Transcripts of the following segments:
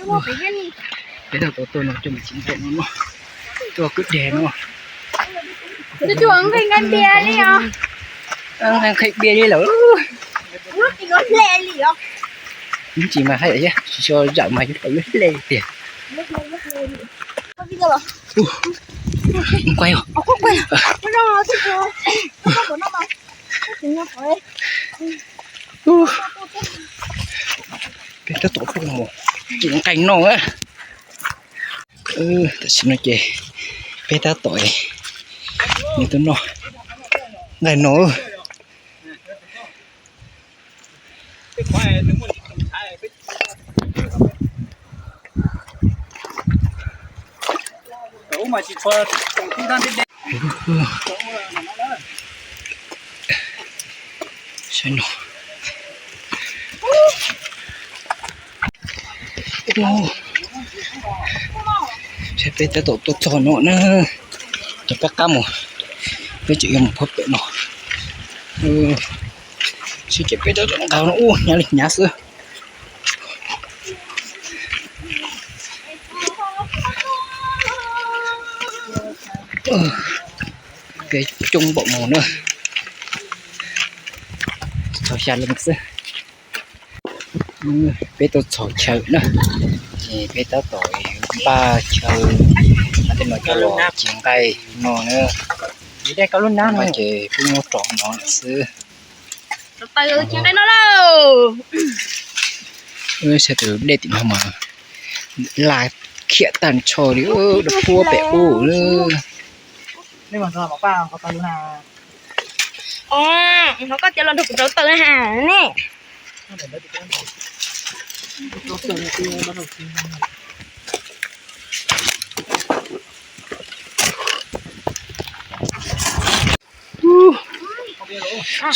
Peb tab tom tuaj no coj mus tsev nqaij no, tuaj kwj deg no. Nqaij nqaij npias li os. Nqaij nqaij npias li lawm. Ib ntsis mas haj yam tsis tshua zawm mas yuav tau lub hle tiag. Nquaij os. Peb tab tom tuaj mus tsev nqaij no. Tam sim no ces peb tab tom nws tuaj noj nqaij no. Saib no. Saib peb tab tom tuaj txog no na, ces peb qab mus, peb tseem yuav mus phab pem no. Sib ces peb tab tom nqa no ub hnyav li hnyav xwb. Peb coob npaum no na, txog xya leej xwb. Peb tuaj txog chaw na, ces peb tab tom npaj chaw, tej no coj los tsev nqaij no na. Ces peb muab rau no lawm xwb. Saib tus dej tim no mas laj khiam tag nrho li, dab phuab pem ub. Koj tias los nrog kuv rauv taws na has ne.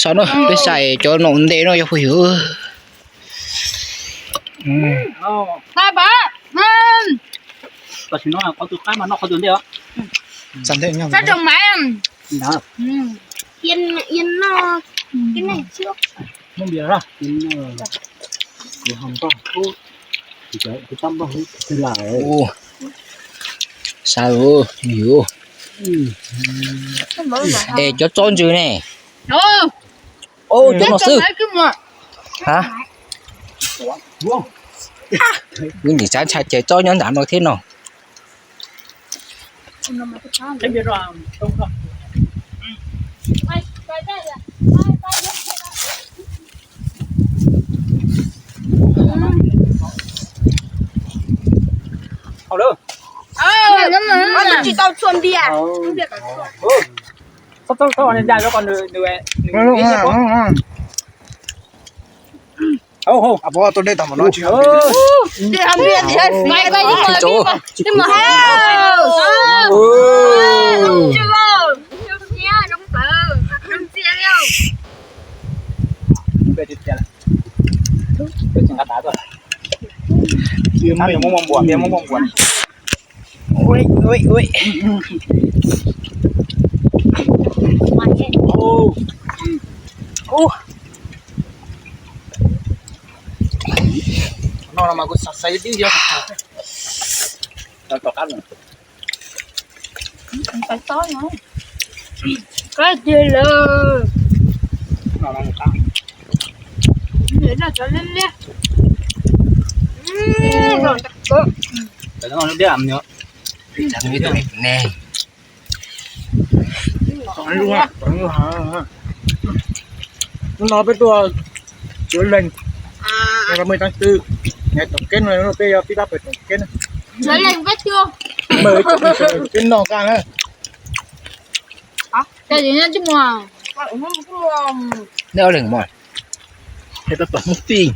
Saib no, peb saib cov no ua ntej no yog phooj ywg. Saib, es cov tsob ntsws ne. Cov no xwb. Ha, wb nim xav ntshai ces tsob nyob nram no thiab no. No mas kuv xav xaiv dib yog tom qab no. Qab tiag lawm. No mas qab. Noj cov liab liab. Cov no liab liab ne. Hnub no peb tuaj Suav Leej, ngày ba mươi tháng tư, ngày tổng kết, peb yog tib pab pem tổng kết. Suav Leej peb tuaj, peb noj koj na. Neb ob leeg mas, peb pab pem Hmoob tij.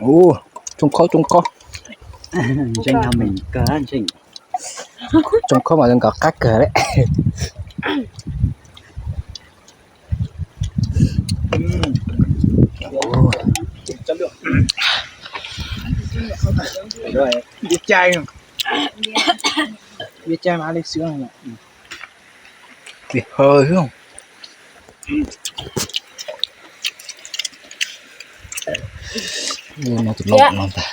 Ua, tsoo khob, tsoo khob. Tsoo khob mas nkawd qab kawg lawm. Ua, cai. Ua cas mas li xwb. Tsis hawj xwb. Ua no tus laus no ntag.